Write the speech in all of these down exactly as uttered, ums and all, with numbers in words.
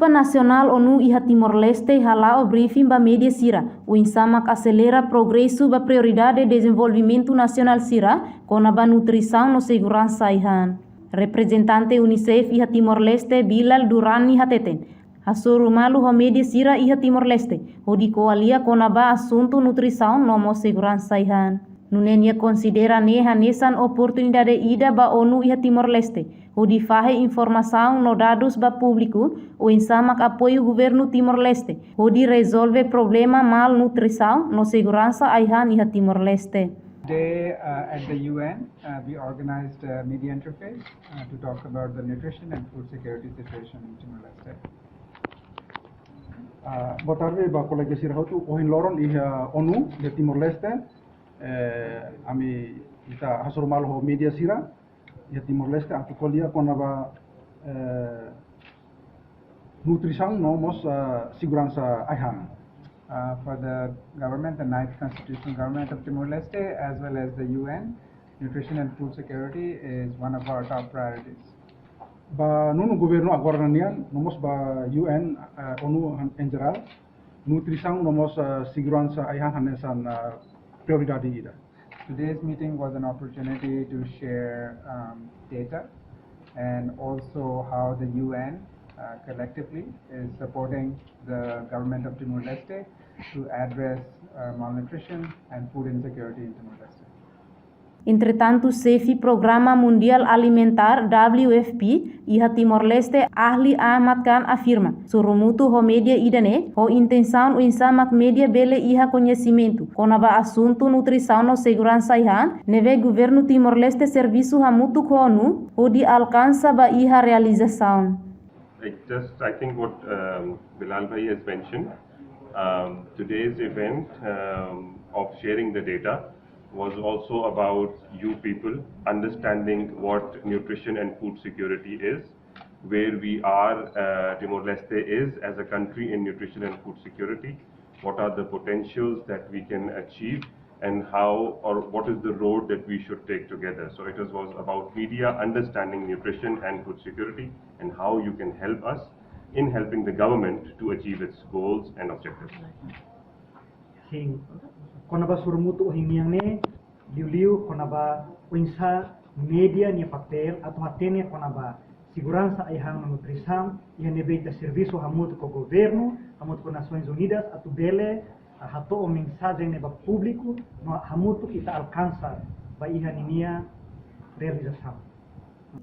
Nasionál ONU iha Timor-Leste hala'o briefing ba média sira, oinsá mak aselera progresu ba prioridade dezenvolvimentu nasionál sira, kona-ba nutrisaun no seguransa ai-han. Reprezentante UNICEF iha Timor-Leste, Bilal Durrani hateten, hasoru malu ho média sira iha Timor-Leste, hodi ko'alia kona-ba asuntu nutrisaun no mós seguransa ai-han. Nune'e nia konsidera ne'e hanesan oportunidade ida ba ONU iha Timor-Leste, hodi fahe informasaun no dadus ba públiku, oinsá mak apoiu governu Timor-Leste, hodi rezolve problema malnutrisaun no seguransa ai-han iha Timor-Leste. Today, uh, at the U N, uh, we organized a media interface, uh, to talk about the nutrition and food security situation in Timor-Leste. Ah, boa tarde ba kolega sira hotu. Ohin loron iha ONU iha Timor-Leste, eh, ami ita hasoru malu ho média sira iha Timor-Leste atu ko'alia kona-ba, eh, nutrisaun no mós, ah, seguransa ai-han. Uh, for the government, the ninth Constitutional Government of Timor-Leste, as well as the U N, nutrition and food security is one of our top priorities. Ba nonu governu agora nian, no mós ba U N, eh, ONU han-, em geral, nutrisaun no mós, eh, seguransa ai-han hanesan, eh, prioridade ida. Today's meeting was an opportunity to share, um, data and also how the U N, uh, collectively is supporting the government of Timor-Leste to address, uh, malnutrition and food insecurity in Timor-Leste. Entretantu, xefe Programa Mundiál Alimentár, W F P, iha Timor-Leste, Ahli Ahmad Khan afirma, sorumutu ho média ida-ne'e, ho intensaun oinsá mak média bele iha koñesimentu kona-ba asuntu nutrisaun no seguransa ai-han, ne'ebé governu Timor-Leste servisu hamutuk ho ONU, hodi alkansa ba iha realizasaun. Like just, I think what, um, Bilal bhai has mentioned, um, today's event, um, of sharing the data was also about you people understanding what nutrition and food security is, where we are, uh, Timor-Leste is as a country in nutrition and food security, what are the potentials that we can achieve, and how or what is the road that we should take together. So it is, was about media understanding nutrition and food security and how you can help us in helping the government to achieve its goals and objectives. Sin, kona-ba sorumutu ohin nian ne'e, liuliu kona-ba oinsá média nia papél atu hatene kona-ba seguransa ai-han no nutrisaun, iha ne'ebé ita servisu hamutuk ho governu, hamutuk ho Nasoins Unidas, atu bele, ah, hato'o mensajen ne'e ba públiku, no hamutuk ita alkansa ba iha ninia realizasaun.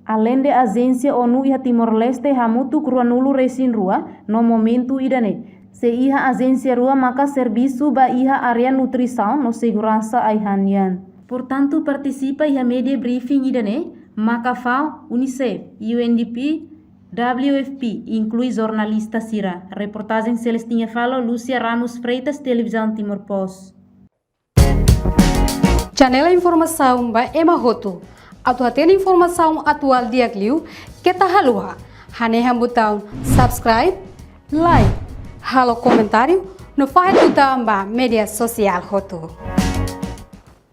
Aleinde ajénsia ONU iha Timor-Leste hamutuk ruanulu-resin-rua, no momentu ida-ne'e, sei iha ajénsia rua maka servisu ba iha área nutrisaun no seguransa ai-han nian. Portantu, partisipa iha media briefing ida-ne'e, maka FAO, UNICEF, U N D P, W F P, inklui jornalista sira. Reportajen Celestina Falo, Lúcia Ramos Freitas, Televizaun Timor Post. Janela informasaun ba ema hotu. Atu hatene informasaun atuál di'ak liu, keta haluha hanehan butaun subscribe, like, halo komentáriu, no fahe tutan ba média sosiál hotu.